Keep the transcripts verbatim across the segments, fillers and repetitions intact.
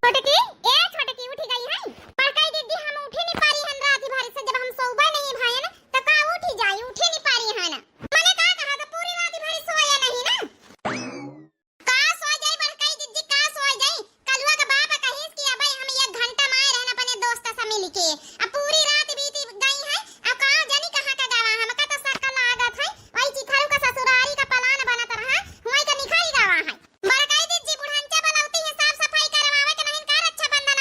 छोटकी, ए छोटकी, उठी गई है? बड़काई दीदी, हम उठी नहीं पारी हन रात भर से, जब हम सोबे नहीं भाई ना, तो का उठी जाई, उठी नहीं पारी हन। मने का कहा, तो पूरी रात भर सोया नहीं ना? का सोय जाई बड़काई दीदी, का सोय जाई? कलुआ के बाप कहिस कि अबे हम एक घंटा माए रहन अपने दोस्त से मिल के। अब पूरी रात बीती गई है, अब का जानी कहाँ का गवा, हमका तो शक लागत है। वही चिथरू का ससुरारी का plan बनत रहा, हुआई का निकल गवा है। बड़काई दीदी, बुढ़ंचा बलौती है, साफ सफाई करवावे के नहीं का रक्षाबंधन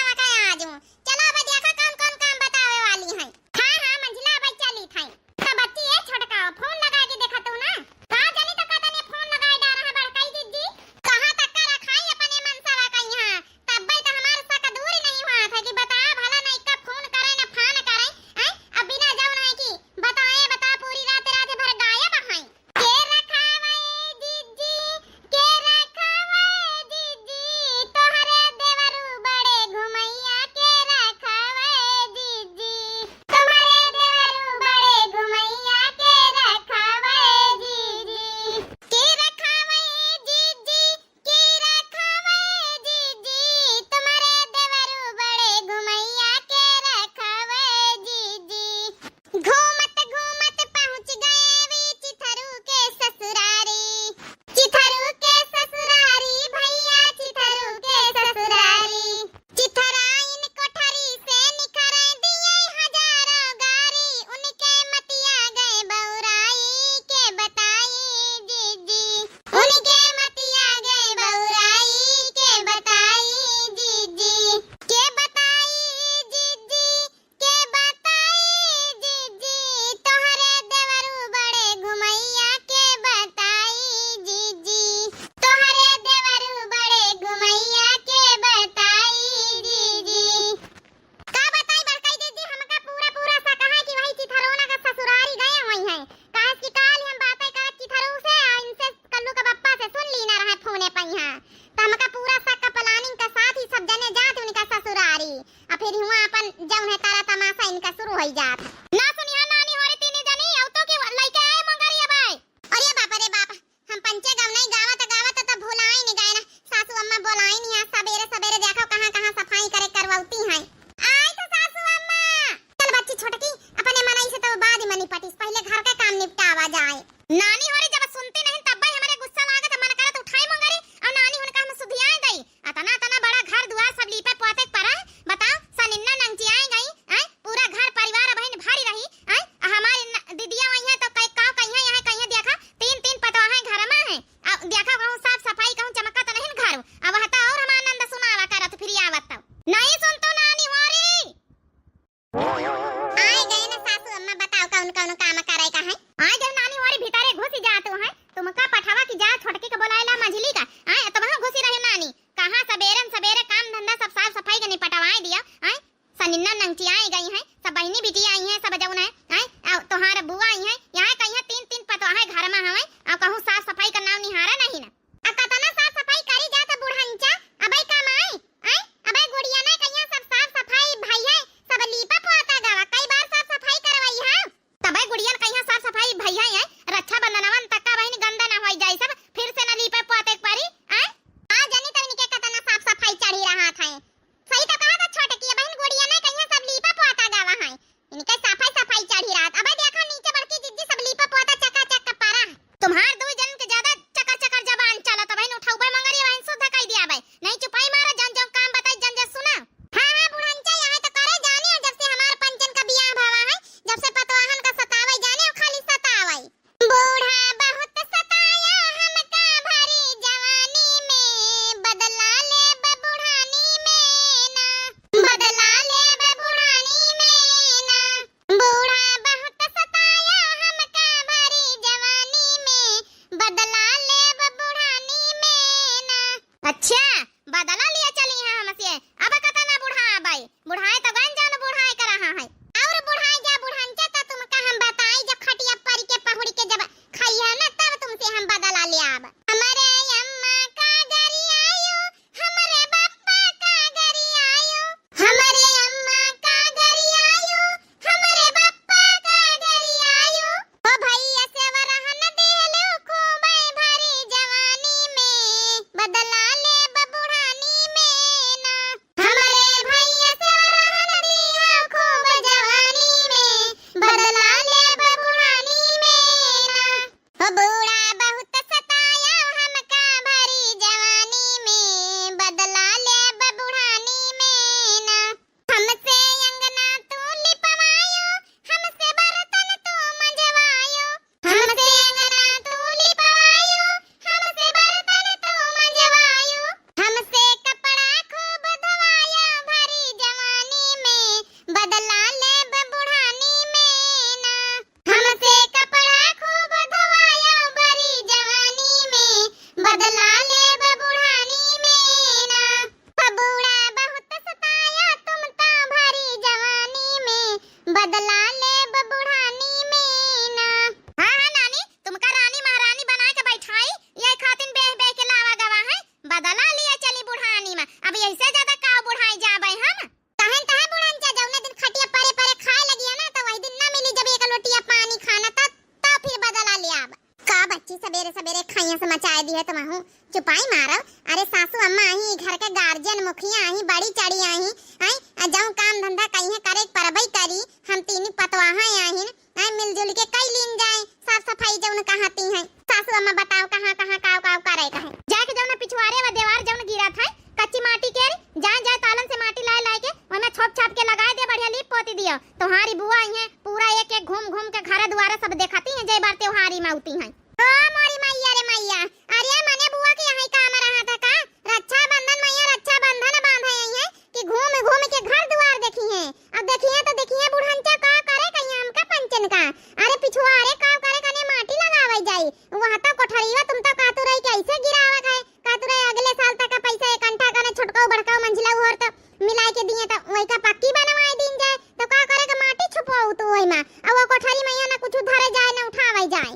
आई मारव, अरे सासू अम्मा आही, घर के गार्जियन मुखिया आही, बड़ी चढ़ी आही, आई, आ जौन काम धंधा कहिए करे के परबई करी, हम तीनी पतवाहा आहिन, आई मिलजुल के कई लीन जाए, साफ सफाई जौन कहती हैं। सासू अम्मा बताओ कहाँ कहाँ काव काव करे का है? जाए के जौन पिछुआरे व देवार जौन गिरा था, कच्ची माटी के रे, जाए जाए तालन से माटी लाए लाए के, ओमे छोप छाप के लगाए दे, बढ़िया लीप पोती दियो। तोहारी बुआ आई है, पूरा एक एक घूम घूम के घर दुआरे सब देखती हैं, जय बार त्योहारी में आती हैं। ओ मोरी मैया रे मैया, अरे मने बुआ के यहाँ काम रहा था का? रक्षाबंधन मैया रक्षाबंधन बांधे आई है कि घूम घूम के घर दुआर देखी है। अब देखिए तो देखिए बुढ़ंचा का करे कहिए हमका पंचन का। अरे पिछुआरे का करे कने माटी लगावे जाई। वहाँ तो कोठरीवा तुम तो कहतू रही कि ऐसे गिरावे है, कहतू रही अगले साल तक का पैसा इकट्ठा करने छोटकाऊ बड़काऊ मंझिला और तो मिलाए के दिए तो वही का पक्की बनवाए दीन जाए। तो का करे के माटी छुपाऊ तू वही में, और वो कोठरी में यहाँ ना कुछ धरे जाए ना उठावे जाए।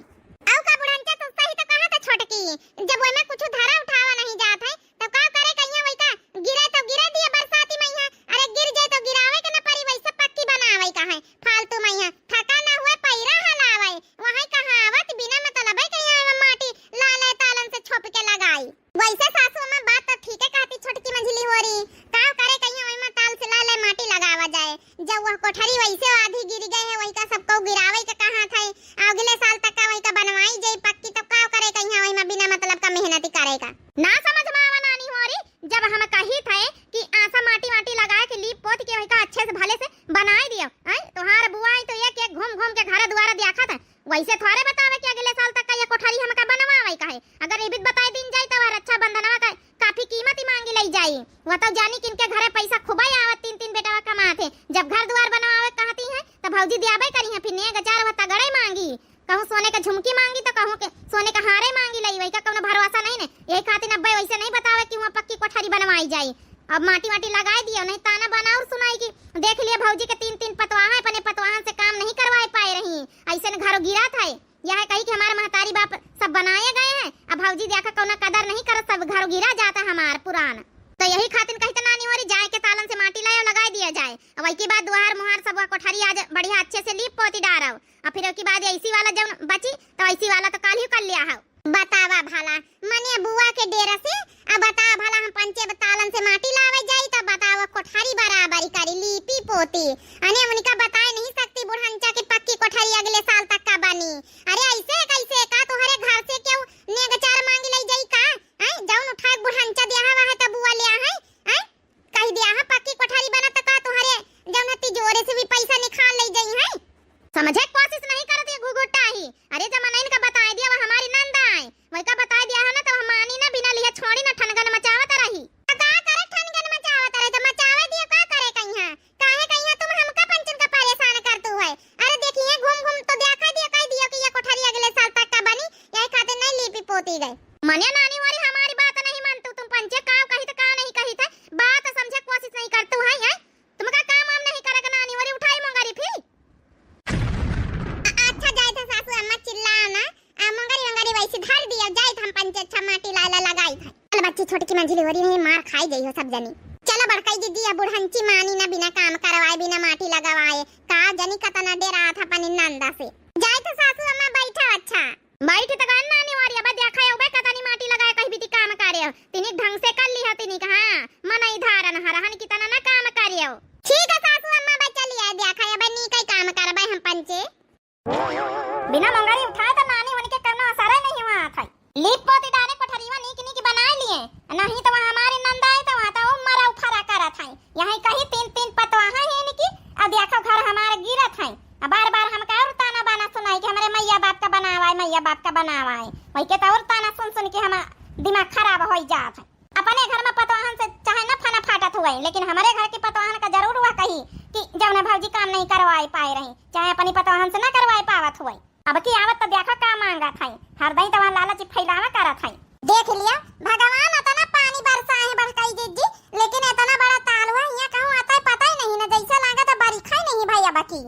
अउ का बुढ़ंचा, तू सही तो कहा था छोटकी, जब ओइमे कुछ धरा उठावा नहीं जात है, तो का करे कहिया वही का, गिरे तो गिरे दिए बरसाती मइहा, अरे गिर जाए तो गिरावे के न परी, वैसे पक्की बनावे का है, फालतू मइहा, थका न हुए पैरा हलावे, वही कहावत बिना मतलब है कहिया ओइमे माटी ला ले तालन से छोप के लगाई। वैसे सासू अम्मा बात तो ठीक है कहती छोटकी मंझली होरी, का करे कहिया ओइमे ताल से ला ले माटी लगावा जाए, जब वह कोठरी वैसे आधी गिर गए है, वही का सबको गिरावे के कहा था, अगले साल तक का वही का बनवाई जाई पक्की, तब का करे कहिया वही में बिना मतलब का मेहनती करे का। ना समझ में आवा नानी होरी, जब हम कही थे कि आसा माटी वाटी लगा के लीप पोत के वही का अच्छे से भले से बनाई दियो, हैं? तोहार बुआई तो एक एक घूम घूम के घर दुआरा दिया खात है, वैसे थोड़े बतावे कि अगले साल तक का ये कोठरी हमका बनवावे का है। अगर ये भी बताई दीन जाई तो वह रक्षाबंधनवा का काफी कीमत ही मांगी लई जाई। वह तो जानी कि इनके घरे पैसा खूबे आवत, तीन तीन बेटवा कमात है। जब घर दुआर बनवावे कहती हैं, तो भौजी दियाबे करी हैं, फिर नेग चार वह तगड़े मांगी। कहूँ सोने के झुमकी मांगी, तो कहूँ के सोने के हारे मांगी लई, वही का कौनो भरोसा नहीं ने। यही खातिर अब्बे वैसे नहीं बतावे कि वहाँ पक्की कोठरी बनवाई जाई। अब माटी वाटी लगाए दियो, नहीं ताना बाना और सुनाई कि देख लिए भौजी के तीन तीन पतवाह है, अपने पतवाहन से काम नहीं करवाए पाए रही, ऐसे न घरों गिरा था। यह कही कि हमारे महतारी बाप सब बनाए गए हैं, अब भौजी देखा कौना कदर नहीं करत, सब घर गिरा जाता हमार पुरान। तो यही खातिर कही तो नानी होरी जाए के तालन से माटी लायो, लगाई दिया जाए। अब वही के बाद दुआर मुहार सब वह कोठरी आज बढ़िया अच्छे से लीप पोती डारव, और फिर ओके बाद ऐसी वाला जब बची तो ऐसी वाला तो काल ही कर लिया हो। बतावा भला, मने बुआ के डेरा से, अब बतावा भला हम पंचे तालन से माटी लावे जाई तो बतावा कोठरी बराबरी करी लीपी पोती, अने उनका बताए नहीं सकती बुढ़ंचा के पक्की कोठरी अगले साल तक का बनी। अरे ऐसे कैसे का तोहरे घर से केहू नेगचार मांगी लई जाई का? हैं? जौन उठा के बुढ़ंचा दिया हवा है तब बुआ लिया है, हैं? कही दिया है पक्की कोठरी बनत त का तोहरे जौन है तिजोरे से भी पैसा निकाल लई जाई है? समझे के कोशिश नहीं करत ये घुघुटा ही। अरे जमाना इनका बताए दिया वो हमारी नंद आए, वही का बताए दिया है ना तो हम मानी ना बिना लिया छोड़ी ना ठनगन मचावत रही। तो का करे ठनगन मचावत रही तो मचावे दिया का करे कहीं है? काहे कहिया तुम हमका पंचन का परेशान करतू है? अरे देखिए घूम घूम तो देखा दिया, कह दियो कि ये कोठरी अगले साल तक का बनी, यही खातिर नहीं लीपी पोती गई। मने नानी वाली हमारी बात नहीं मानतू तुम पंचे, काव कही तो काव नहीं कही थे, बात समझे कोशिश नहीं करतू है, हैं? तुमका काम वाम नहीं करेगा नानी वाली, उठाई मोंगरी फिर। अ-, अच्छा जाए था सासू अम्मा चिल्लाओ ना, आ मोंगरी वंगरी वैसे धर दिया, जाए था हम पंचे अच्छा माटी लाला लगाई था। चल बच्ची, छोटकी मंझली हो रही है, मार खाई गई हो सब जनी। चलो बड़काई दीदी, अब बुढ़ंची मानी ना बिना काम करवाए, बिना माटी लगवाए, का जनी कतना डेरा था अपनी नंदा से। जाए तो सासू अम्मा बैठा, अच्छा। बैठ त गन नानी वारी, अब देखा हो बे कतनी माटी लगाए कही बीती काम करे हो। तिनिक ढंग से कर ली हो, तिनिक हाँ, मनई धारन हरहन की तना ना काम करे हो। ठीक है सासू अम्मा, बे चली आए, देखा अब नी कई काम करबे हम पंचे। बिना मंगरी उठाए तो नानी होने के कौनो असर नहीं हुआ था। लीप पोती डाले कोठरीवा नीक नीक बनाए लिए, नहीं तो वहाँ हमारी नंद आई तो वहाँ तो वो मरा उफरा करत है। यही कही तीन तीन पतवाहा है इनकी, अब देखो घर हमारे गिरत है। अब बार बार हमका और ताना बाना सुनाई कि हमारे मैया बाप का बनावा है, मैया बाप का बनावा है। वही के तो और ताना सुन सुन के हमारा दिमाग खराब हो जात है। अपने घर में पतवाहन से चाहे न फना फाटत हुए, लेकिन हमारे घर की पतवाहन का जरूर हुआ कही कि जौन भौजी काम नहीं करवाए पाए रही, चाहे अपनी पतवाहन से न करवाए पावत हुए। अब की आवत तो देखो का मांगत है, हर दई तो वहाँ लालच फैलावा करत है। देख लिया, भगवान इतना पानी बरसाए हैं बड़काई जिज्जी, लेकिन इतना बड़ा ताल हुआ, यहाँ कहूँ आता है पता ही नहीं ना, जैसे लागा तो बरखा ही नहीं भाई अब की।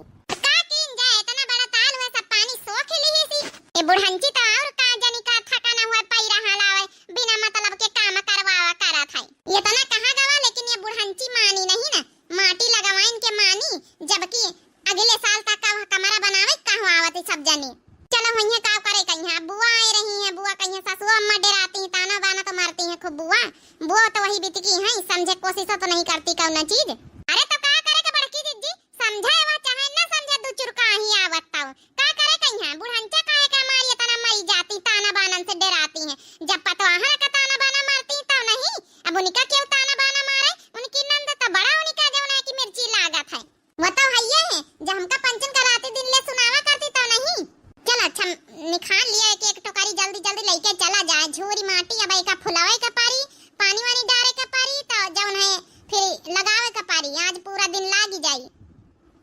का कीन जाए, इतना बड़ा ताल हुआ, सब पानी सोख ली ही सी। ये बुढ़ंची तो और का जानी का थका ना हुआ, पैरा हलावे, बिना मतलब के काम करवावा करत है। ये इतना कहाँ गवा, लेकिन ये बुढ़ंची मानी नहीं ना, माटी लगवाइन के मानी, जबकि अगले साल तक का वह कमरा बनावे कहूँ आवत ही सब जनी। चलो हुइहे का करे कहिया, बुआ आए रही हैं, बुआ कहिया सासू अम्मा डेराती, ताना बाना तो मारती। करती कौनो चीज। अरे तो का करे के बड़की जिज्जी, समझे वा चाहे ना समझे, दू चुरका ही आवत तौ का करे कहिया? बुढ़ंचा काहे के हमारी इतना मरी जाती, ताना बानन से डराती हैं। जब पतवाहन का ताना बाना मारती तो नहीं, अब उनका क्यों ताना बाना मारे? उनकी नंद तो बड़ा उनका जौन है कि मिर्ची लागत है। वो तो हइये है, जो हमका पंचन का राती दिन ले सुनावा करती तो नहीं। चल अच्छा, निखान लिया कि एक टोकरी जल्दी जल्दी लेके चला जाए। झूरी माटी अब एका फुलावे के परी, पानी वानी डारे के परी, तो जौन है फिर लगावे के परी। आज पूरा दिन लागी जाई।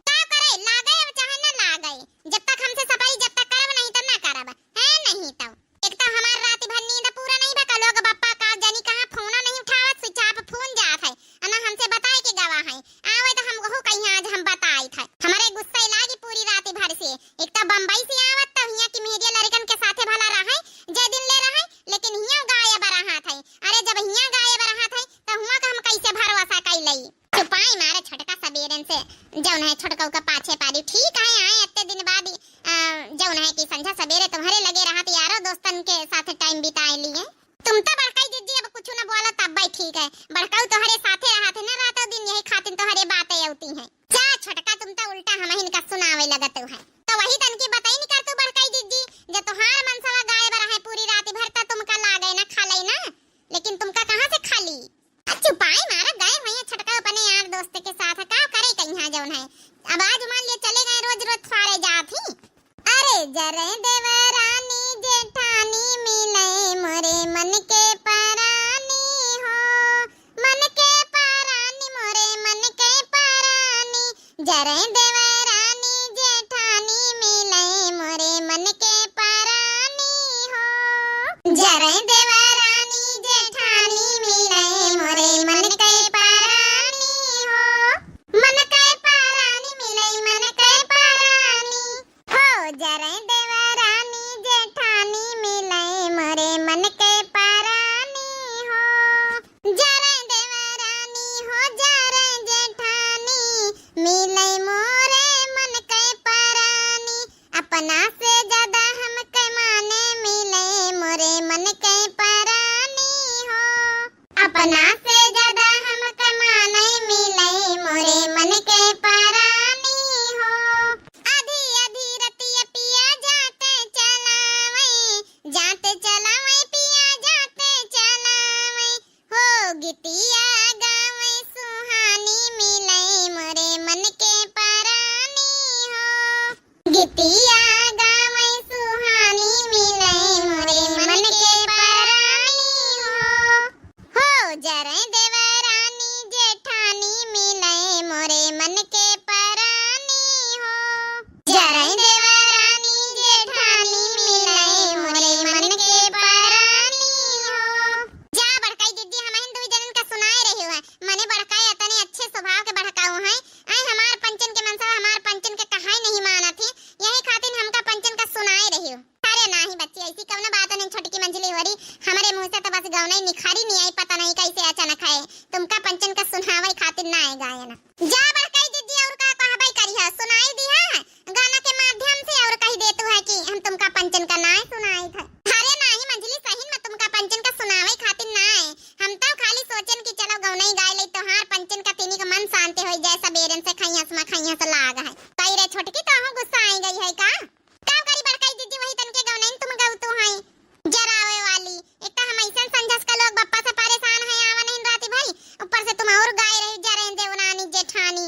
का करे, लागे अब चाहे ना लागे, जब तक हमसे सफाई जब तक करब नहीं तब ना करब, है नहीं तो। एक तो हमार रात भर नींद पूरा नहीं बा, का लोग बप्पा का जानी कहाँ फोन नहीं उठावत, switch off फोन जात है, अना हमसे बताए के गवा है। आवे तो हम वहू कहीं आज हम बताइत है। हमारे गुस्सा लागी पूरी रात भर से। एक तो बम्बई से आवत तो हियाँ की मेहरिया लड़कन के साथे भला रहे, जे दिन ले रहे, लेकिन हियाँ गायब रहत है। अरे जब हियाँ गायब रहत है तो हुआँ का हम कैसे भरोसा कैलई? चुपाई मारे छोटका सबेरन से जौन है छोटकऊ का पाछे पारी। ठीक है, आए इतने दिन बाद, अ, जौन है कि संझा सबेरे तुम्हारे लगे रहत यारो दोस्तन के साथ time बिताए लिए। तुम तो बड़काई जिज्जी अब कुछ न बोलो तब भाई ठीक है। बड़काऊ तोहरे साथे रहत है ना रातों दिन, यही खातिर तोहरे बातें अउती हैं। जा छोटका, तुम तो उल्टा हमहिन का सुनावे लगत हो है। तो वही तन की बताई निकर तू बड़काई जिज्जी, जे तोहार मनसवा गायब रहे पूरी रात भर तो तुमका लागे ना खाले ना, लेकिन तुमका कहाँ से खाली? आ चुपाई मारा, गए हुए छोटका अपने यार दोस्त के साथ, का करे कहीं जौन है। अब आज मान लिया चले गए, रोज रोज फारे जात ही। अरे जरे देवरानी जेठानी मिले मोरे मन के परानी हो, मन के परानी मोरे मन के परानी। जरे देवरानी जेठानी मिले मोरे मन के परानी हो। जरे देवरानी जेठानी मिले मोरे मन के परानी हो। मन के परानी मिले मन के परानी हो। जरे देवरानी जेठानी मिले मोरे मन के परानी हो। जरे देवरानी हो, जरे जेठानी, मिले मोरे मन के परानी। अपना से ज्यादा हमके माने, मिले मोरे मन के परानी हो। अपना से ज्यादा हमके माने, मिले मोरे मन के परानी हो। आधी आधी रतिया पिया जाते चलावे, जाते चलावे पिया जाते चलावे। हो गितिया गावे सुहानी, मिले मोरे मन के परानी हो। गितिया गावे सुहानी, मिले मोरे मन के परानी हो। हो जरे देवरानी जेठानी, मिले मोरे मन के परानी हो। जरे देवरानी जेठानी, मिले मोरे मन के परानी हो। जा बड़काई जिज्जी, हमहिन दुई जनन का सुनाए रहे हुआ। मने बड़काई अतने अच्छे स्वभाव के बड़काऊ हैं। आए हमार पंचन के मनसा, हमार पंचन के कहाई नहीं मानत ही। यही खातिर हमका पंचन का सुनाए रहे हो। अरे नाही बच्ची, ऐसी कौनो बात नहीं छोटकी मंझली होरी। हमरे मुँह से तो बस गौनई निखारी नहीं आई, पता नहीं कैसे अचानक है। तुमका पंचन का सुनावे खातिर ना आए गायन। जा बड़काई जिज्जी, और का कहबई करिहा, सुनाई दिहा गाना के माध्यम से, और कही देतू है कि हम तुमका पंचन का नाय सुनाई था। अरे नाही मंझली, सही में तुमका पंचन का सुनावे खातिर ना आए। हम तो खाली सोचन कि चलो गौनई गाय ले, तोहार पंचन का तीनी का मन शांति होई जाए, सबेरन से खैया से खैया से लाग है। कही रे छोटकी, तो गुस्सा आई गई है का? का करी बड़काई जिज्जी, वही तन के गौनैन तुम गौतू हैं। जरावे वाली, एक तो हम ऐसन संझस का लोग बप्पा से परेशान हैं, आवा नहीं राती भरी, ऊपर से तुम और गाय रही जरे देवरानी जेठानी।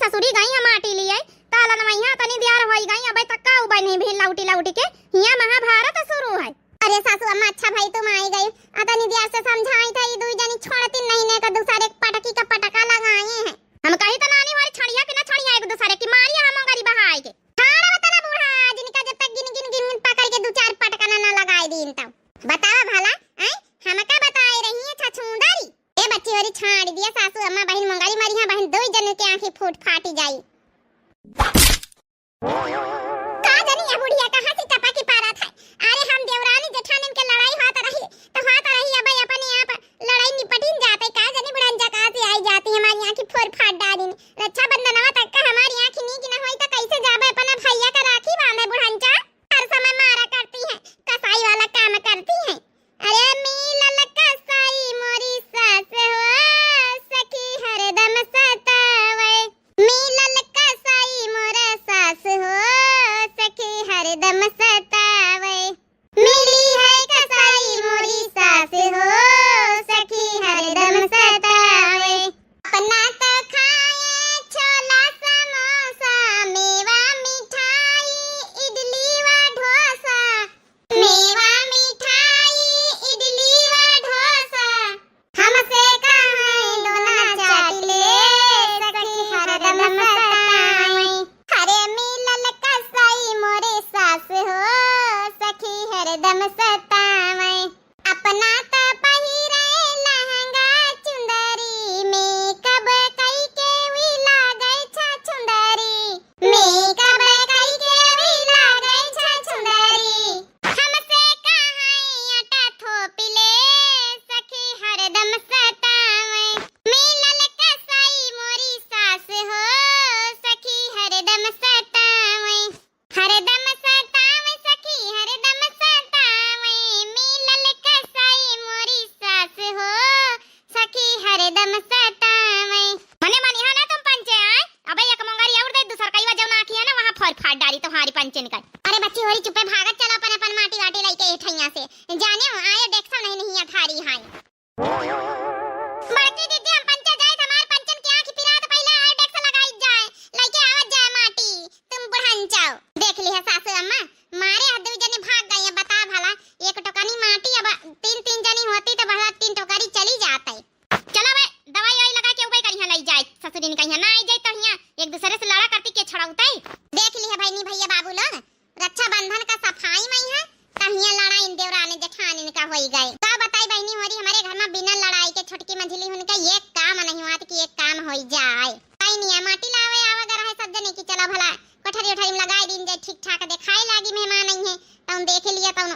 ससुरी गई है माटी लिए, तालन में यहाँ तनी दियार होई गई, अबे तक का उबे नहीं भी लौटी लौटी के, हियाँ महाभारत शुरू है। अरे सासू अम्मा, अच्छा भाई तुम आई गई, अतनी दियार से समझाई था, ये दुई जनी छोड़ती नहीं ने का दूसरे एक पटकी का पटका लगाए हैं। हम कही तो नानी हमारी छड़िया के ना छड़िया एक दूसरे की मारी हम गरीब बहाई के। ठाड़ बतला बूढ़ा, जिनका जब तक गिन गिन गिन गिन पकड़ के दू चार पटका ना, ना लगाए दीन तब। बतावा भला, हैं? हमका बताए रही है छछूंदरी। ए बच्ची होरी छाड़ दिया, सासू अम्मा बहिन मुंगारी मारी हैं, बहिन दोई जने के आंखें फूट फाटी जाई। का जानी ये बुढ़िया कहाँ से टपकी पारत है। अरे हम देवरानी जेठानिन के लड़ाई होत रही, तो होत रही, अब अपने आप लड़ाई निपटिन जाते। का जानी बुढ़ंचा कहाँ से आई जाती, हमारी आंखें फोर फाट डालिन। रक्षाबंधनवा तक का हमारी आंखें नीक न होई तो कैसे जाबे अपना भैया का राखी बांधे बुढ़ंचा। हर समय मारा करती है, कसाई वाला काम करती है। अरे मिलल कसाई मोरी सास हो, सखी हरदम सतावे। मिलल कसाई मोर सास हो, सखी हरदम सतावे। मिली है कसाई मोरी सास हो, सखी हरदम सतावे। अपना तो खाए छोला समोसा, मेवा मिठाई, इडली व डोसा। मेवा मिठाई, इडली व डोसा, हमसे कहाँ दोना चाट ले, सखी हरदम सतावे। हरे मिलल कसाई मोरे सास हो, सखी हरदम सतावे। अपना त पहिरे लहंगा चुंदरी, मेकअप कई के भी लागे छछुंदरी। मेकअप कई के भी लागे छछुंदरी। हमसे कहाँ आटा थोपि ले, सखी हरदम सतावे। मिलल कसाई मोरी सास हो, सखी हरदम सतावे। हरदम सतावे सखी, हरदम सतावे, मिलल कसाई मोरी सास हो, सखी हरदम सतावे। मने मनिहा ना तुम पंचे आए, अबे एक मुंगारी और दे, दूसर कईवा जौन आँखी है ना, वहाँ फोर फाट डारी तुम्हारी पंचन का। अरे बच्ची होरी चुप्पे भागत चलो अपन अपन माटी वाटी लइके ए ठैया से। जाने हो, आए डेक्सा नहीं, नहीं अथारी हाय। बड़की दीदी, हम पंचे जाइत, हमार पंचन के आँखी पिरात, पहिले आयोडेक्स लगाई जाए, लइके आवत जाए माटी, तुम बुढ़न जाओ। देख लिहा सासू अम्मा, मारे ह दुई जनी भाग गई, अब बता भला, एक टोकनी माटी, अब तीन तीन जनी होती तो भला तीन टोकरी चली जाते। चला बे, दवाई वाई लगा के उबई करिहा लई जाए, ससुरी ने कहिया ना आई जाए तो हियाँ एक दूसरे से लड़ा करती के छड़ौते। देख लिहा बहिनी भैया बाबू लोग, रक्षाबंधन का सफाई मइहाँ, तहिया लड़ाइन देवरानी जेठानिन का होई गए। का बताई बहिनी होरी, हमरे घर में बिना लड़ाई के छोटकी मंझली हुन के एक काम नहीं हुआ कि एक काम होई जाए। बहिनिया माटी लावे आवे गर है सब जने की चला भला कोठरी उठरी में लगाई दीन जाए, ठीक ठाक देखाए लागी मेहमान आई हैं, तउन देखे लिया तउन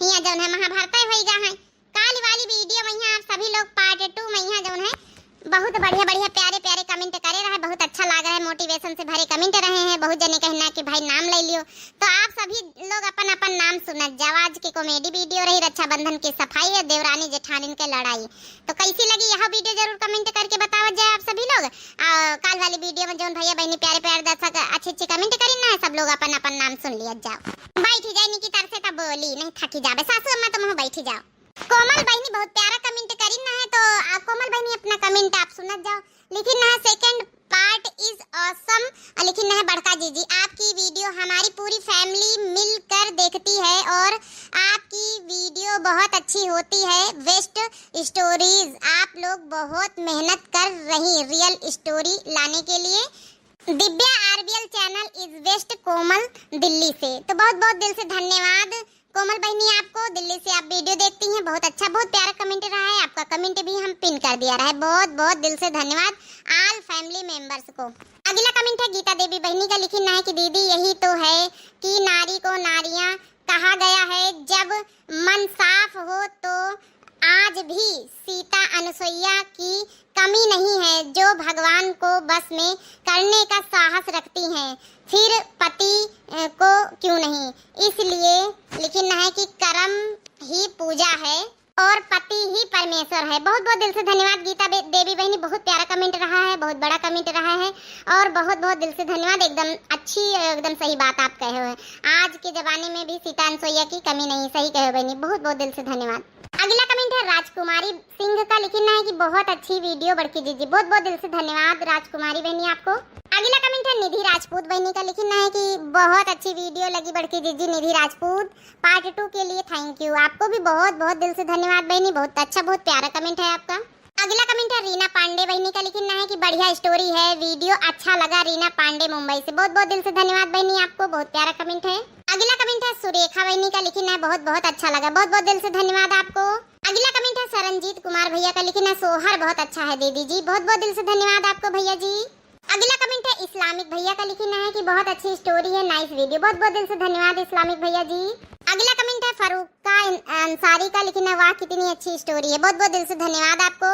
हिया जौन है महाभारत होई गा है। काल वाली वीडियो में यहाँ आप सभी लोग part two में यहाँ जौन है बहुत बढ़िया बढ़िया प्यारे प्यारे comment करे रहे, बहुत अच्छा लागा है, motivation से भरे comment रहे हैं। बहुत जने कहना कि भाई नाम ले लियो, तो आप सभी लोग अपन अपन नाम सुनत जाओ। आज के comedy video रही रक्षाबंधन की सफाई और देवरानी जेठानिन के लड़ाई। तो कैसी लगी यह video जरूर comment करके बतावत जाए आप सभी लोग। आ, काल वाली video में जौन भैया बहनी प्यारे प्यारे दर्शक अच्छे अच्छे comment करी ना है, सब लोग अपन अपन नाम सुन लिया जाओ। बैठी जाए निकी तरसे तब बोली नहीं थकी जाबे सासू अम्मा तुम बैठी जाओ। कोमल बहिनी बहुत प्यारा comment करी ना है, तो आ, कोमल बहिनी अपना comment आप सुनत जाओ। लिखी ना है, second part is awesome। और लिखी ना है बड़का जीजी, आपकी video हमारी पूरी family मिलकर देखती है और आपकी video बहुत अच्छी होती है। Best stories, आप लोग बहुत मेहनत कर रही real story लाने के लिए। दिव्या आरबीएल channel is best कोमल दिल्ली से। तो बहुत बहुत दिल से धन्यवाद कोमल बहिनी आपको, दिल्ली से आप video देखती हैं। बहुत अच्छा, बहुत प्यारा comment रहा है आपका, comment भी हम pin कर दिया रहा है। बहुत बहुत दिल से धन्यवाद all family members को। अगला comment है गीता देवी बहिनी का, लिखी ना है कि दीदी यही तो है कि नारी को नारियां कहा गया है, जब मन साफ हो तो आज भी सीता अनुसुईया की कमी नहीं है, जो भगवान को बस में करने का साहस रखती हैं, फिर पति, अ, को क्यों नहीं। इसलिए लिखी ना है कि कर्म ही पूजा है और पति ही परमेश्वर है। बहुत बहुत दिल से धन्यवाद गीता बे-, देवी बहिनी, बहुत प्यारा comment रहा है, बहुत बड़ा comment रहा है और बहुत बहुत दिल से धन्यवाद। एकदम अच्छी, एकदम सही बात आप कहे हुए। आज के जमाने में भी सीता अनुसुईया की कमी नहीं, सही कहे बहिनी, बहुत बहुत दिल से धन्यवाद। अगला comment है राजकुमारी सिंह का, लिखी ना है कि बहुत अच्छी video बड़की जीजी। बहुत बहुत दिल से धन्यवाद राजकुमारी बहनी आपको। अगला राजपूत बहिनी का लिखिन है कि बहुत अच्छी वीडियो लगी बड़की जीजी निधि राजपूत, पार्ट टू के लिए थैंक यू। आपको भी बहुत बहुत दिल से धन्यवाद बहिनी, बहुत अच्छा, बहुत प्यारा कमेंट है आपका। अगला कमेंट है रीना पांडे बहिनी का लिखिन है कि बढ़िया स्टोरी है, वीडियो अच्छा लगा रीना पांडे मुंबई से। बहुत बहुत दिल से धन्यवाद बहिनी आपको, बहुत प्यारा कमेंट है। अगला कमेंट है सुरेखा बहिनी का लिखिन है बहुत बहुत अच्छा लगा, बहुत बहुत दिल से धन्यवाद आपको। अगला कमेंट है सरनजीत कुमार भैया का लिखिन है सोहर बहुत अच्छा है दीदी जी, बहुत बहुत दिल से धन्यवाद आपको भैया जी। अगला कमेंट है इस्लामिक भैया का लिखिन है कि बहुत अच्छी स्टोरी है, नाइस वीडियो, बहुत बहुत दिल से धन्यवाद इस्लामिक भैया जी। अगला कमेंट है फारूक का इन-, अंसारी का लिखिन है वाह कितनी अच्छी स्टोरी है, बहुत बहुत दिल से धन्यवाद आपको।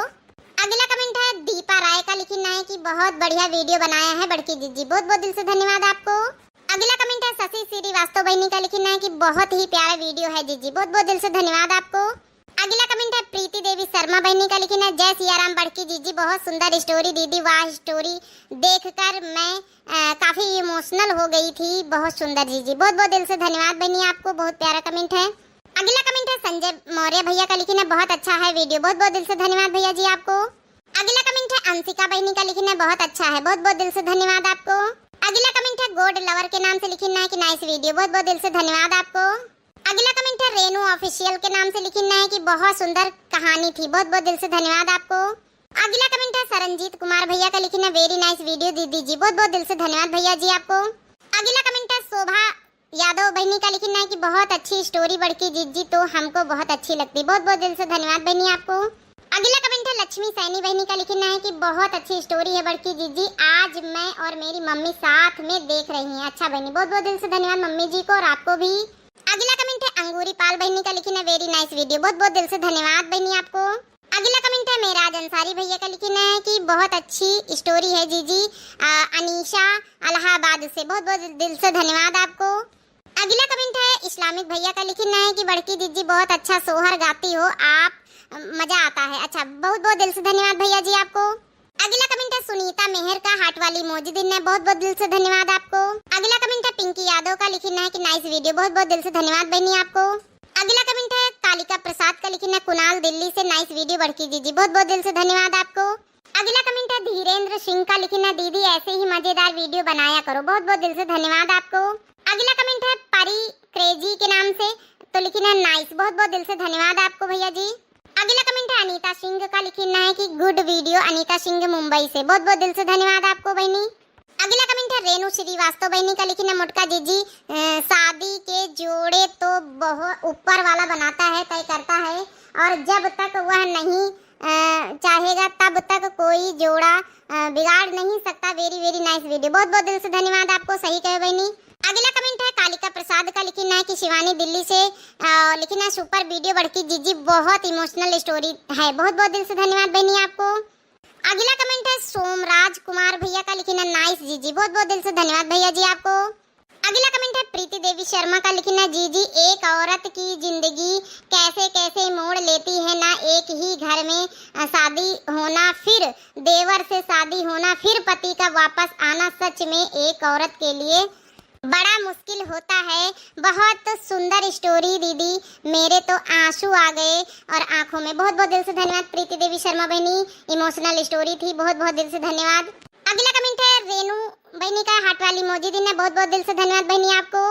अगला कमेंट है दीपा राय का लिखिन है कि बहुत बढ़िया वीडियो बनाया है बड़की जीजी, बहुत बहुत दिल से धन्यवाद आपको। अगला कमेंट है शशि श्रीवास्तव बहिनी का लिखिन है कि बहुत ही प्यारा वीडियो है जीजी, बहुत बहुत दिल से धन्यवाद आपको। अगला कमेंट है प्रीति देवी शर्मा बहिनी का लिखिन है जय सिया राम बड़की जीजी, बहुत सुंदर स्टोरी दीदी, वाह स्टोरी देखकर मैं अ, काफी इमोशनल हो गई थी, बहुत सुंदर जीजी, बहुत बहुत दिल से धन्यवाद बहिनी आपको, बहुत प्यारा कमेंट है। अगला कमेंट है संजय मौर्य भैया का लिखिन है बहुत अच्छा है वीडियो, बहुत बहुत दिल से धन्यवाद भैया जी आपको। अगला कमेंट है अंशिका बहिनी का लिखिन है बहुत अच्छा है, बहुत बहुत दिल से धन्यवाद आपको। अगला कमेंट है गोड लवर के नाम से लिखिन है कि नाइस वीडियो, बहुत बहुत दिल से धन्यवाद आपको। अगला कमेंट है रेनू ऑफिशियल के नाम से लिखिन है कि बहुत सुंदर कहानी थी, बहुत बहुत दिल से धन्यवाद आपको। अगला कमेंट है सरनजीत कुमार भैया का लिखिन है वेरी नाइस वीडियो दीदी जी, बहुत बहुत दिल से धन्यवाद भैया जी आपको। अगला कमेंट है शोभा यादव बहिनी का लिखिन है कि बहुत अच्छी स्टोरी बड़की जीजी, तो हमको बहुत अच्छी लगती, बहुत बहुत दिल से धन्यवाद बहिनी आपको। अगला कमेंट है लक्ष्मी सैनी बहिनी का लिखिन है कि बहुत अच्छी स्टोरी है बड़की जीजी, आज मैं और मेरी मम्मी साथ में देख रही हैं। अच्छा बहिनी, बहुत बहुत दिल से धन्यवाद मम्मी जी को और आपको भी। अगला कमेंट है अंगूरी पाल बहिनी का लिखिन है वेरी नाइस वीडियो, बहुत बहुत दिल से धन्यवाद बहिनी आपको। अगला कमेंट है मेराज अंसारी भैया का लिखिन है कि बहुत अच्छी स्टोरी है जीजी। अ, अनीशा इलाहाबाद से, बहुत बहुत दिल से धन्यवाद आपको। अगला कमेंट है इस्लामिक भैया का लिखिन है कि बड़की जीजी बहुत अच्छा सोहर गाती हो आप, अ, मजा आता है। अच्छा, बहुत बहुत दिल से धन्यवाद भैया जी आपको। अगला कमेंट है सुनीता मेहर का हार्ट वाली इमोजी दिहिन है, बहुत बहुत दिल से धन्यवाद आपको। अगला कमेंट है पिंकी यादव का लिखिन है कि नाइस वीडियो, बहुत बहुत दिल से धन्यवाद बहिनी आपको। अगला कमेंट है कालिका प्रसाद का लिखिन है कुणाल दिल्ली से नाइस वीडियो बड़की जीजी, बहुत बहुत दिल से धन्यवाद आपको। अगला कमेंट है धीरेंद्र सिंह का लिखिन है दीदी ऐसे ही मजेदार वीडियो बनाया करो, बहुत बहुत दिल से धन्यवाद आपको। अगला कमेंट है परी क्रेजी के नाम से, तो लिखिन है नाइस, बहुत बहुत दिल से धन्यवाद आपको भैया जी। अगला कमेंट है अनीता सिंह का लिखिन है कि गुड वीडियो अनीता सिंह मुंबई से, बहुत बहुत दिल से धन्यवाद आपको बहिनी। अगला कमेंट है रेनू श्रीवास्तव बहिनी का लिखिन है मोटका जीजी, अ, शादी के जोड़े तो बहुत ऊपर वाला बनाता है, तय करता है, और जब तक वह नहीं अ, चाहेगा तब तक कोई जोड़ा अ, बिगाड़ नहीं सकता। वेरी वेरी नाइस वीडियो, बहुत बहुत दिल से धन्यवाद आपको, सही कहे बहिनी। अगला कमेंट है कालिका प्रसाद का लिखिन है कि शिवानी दिल्ली से, अ, लिखिन है सुपर वीडियो बड़की जीजी, बहुत इमोशनल स्टोरी है, बहुत बहुत दिल से धन्यवाद बहिनी आपको। अगला कमेंट है सोमराज कुमार भैया का लिखिन है नाइस जीजी, बहुत बहुत दिल से धन्यवाद भैया जी आपको। अगला कमेंट है प्रीति देवी शर्मा का लिखिन है जीजी एक औरत की जिंदगी कैसे कैसे मोड़ लेती है ना, एक ही घर में अ, शादी होना, फिर देवर से शादी होना, फिर पति का वापस आना, सच में एक औरत के लिए बड़ा मुश्किल होता है। बहुत सुंदर स्टोरी दीदी, मेरे तो आंसू आ गए और आंखों में। बहुत बहुत दिल से धन्यवाद प्रीति देवी शर्मा बहिनी, इमोशनल स्टोरी थी, बहुत बहुत दिल से धन्यवाद। अगला कमेंट है रेनू बहिनी का हार्ट वाली इमोजी दिहिन है, बहुत बहुत दिल से धन्यवाद बहिनी आपको।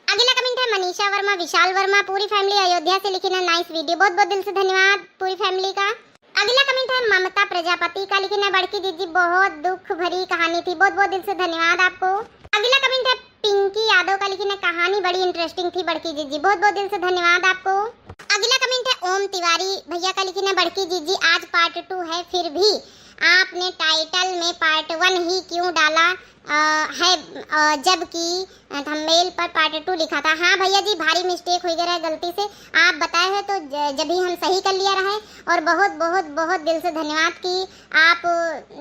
अगला कमेंट है मनीषा वर्मा, विशाल वर्मा, पूरी फैमिली अयोध्या से लिखिन है नाइस वीडियो, बहुत बहुत दिल से धन्यवाद पूरी फैमिली का। अगला कमेंट है ममता प्रजापति का लिखिन है बड़की जीजी बहुत दुख भरी कहानी थी, बहुत बहुत दिल से धन्यवाद आपको। अगला कमेंट है पिंकी यादव का लिखिन है कहानी बड़ी इंटरेस्टिंग थी बड़की जीजी, बहुत बहुत दिल से धन्यवाद आपको। अगला कमेंट है ओम तिवारी भैया का लिखिन है बड़की जीजी आज पार्ट टू है, फिर भी आपने टाइटल में पार्ट वन ही क्यों डाला अ, है, अ, जबकि थंबनेल पर पार्ट टू लिखा था। हाँ भैया जी, भारी मिस्टेक हो गया है गलती से, आप बताए हैं तो ज-, जब ही हम सही कर लिया रहे। और बहुत बहुत बहुत दिल से धन्यवाद कि आप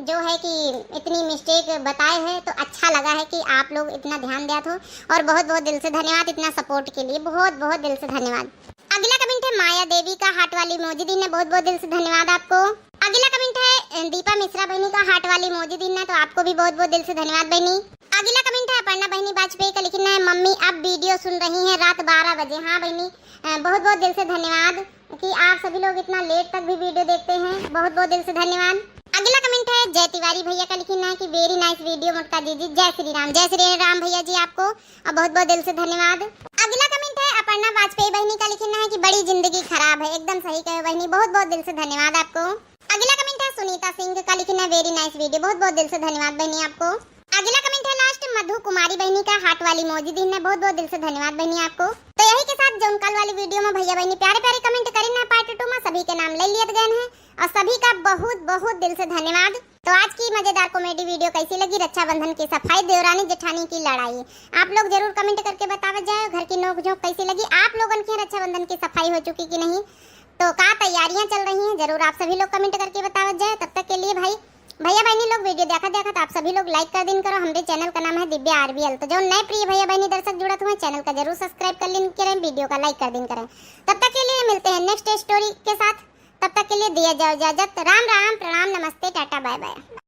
जो है कि इतनी मिस्टेक बताए हैं, तो अच्छा लगा है कि आप लोग इतना ध्यान दिया हो। और बहुत बहुत दिल से धन्यवाद इतना सपोर्ट के लिए, बहुत बहुत दिल से धन्यवाद। अगला कमेंट है माया देवी का हार्ट वाली इमोजी दिहिन है, बहुत बहुत दिल से धन्यवाद आपको। अगला कमेंट है अ, दीपा मिश्रा बहिनी का हार्ट वाली इमोजी दिहिन है, तो आपको भी बहुत बहुत दिल से धन्यवाद बहिनी। अगला कमेंट है अपर्णा बहिनी वाजपेयी का लिखिन है मम्मी अब वीडियो सुन रही हैं रात बारह बजे। हाँ बहिनी, अ, बहुत बहुत दिल से धन्यवाद कि आप सभी लोग इतना लेट तक भी वीडियो देखते हैं, बहुत बहुत दिल से धन्यवाद। अगला कमेंट है जय तिवारी भैया का लिखिन है कि very nice video मोटका दीदी, जय श्री राम। जय श्री राम भैया जी आपको, और बहुत बहुत दिल से धन्यवाद। अगला comment है अपर्णा वाजपेयी बहिनी का लिखिन है कि बड़ी जिंदगी खराब है। एकदम सही कहे बहिनी, बहुत बहुत दिल से धन्यवाद आपको। अगला comment है सुनीता सिंह का लिखिन है very nice video, बहुत बहुत दिल से धन्यवाद बहिनी आपको। अगला comment है last मधु कुमारी बहिनी का, heart वाली emoji दीन है, बहुत बहुत दिल से धन्यवाद बहिनी आपको। तो यही के साथ जौन काल वाली video में भैया बहिनी प्यारे प्यारे comment करिन है part two में, सभी के नाम ले लियत गए हैं और सभी का बहुत बहुत दिल से धन्यवाद। तो आज की मजेदार comedy video कैसी लगी, रक्षाबंधन की सफाई, देवरानी जेठानी की लड़ाई, आप लोग जरूर comment करके बतावत जाए। घर की नोक झोंक कैसी लगी, आप लोगन के रक्षाबंधन की सफाई हो चुकी कि नहीं, तो का तैयारियां चल रही हैं, जरूर आप सभी लोग comment करके बतावत जाए। तब तक के लिए भाई, भैया बहिनी लोग video देखत देखत आप सभी लोग like कर दिन करो। हमरे channel का नाम है दिव्या आरबीएल। तो जो नए प्रिय भैया बहिनी दर्शक जुड़त हुए, channel का जरूर subscribe कर लिन करें, video का like कर दिन करें। तब तक के लिए मिलते हैं next story के साथ। तब तक के लिए दिया जाओ इजाजत। राम राम, प्रणाम, नमस्ते, टाटा, bye bye।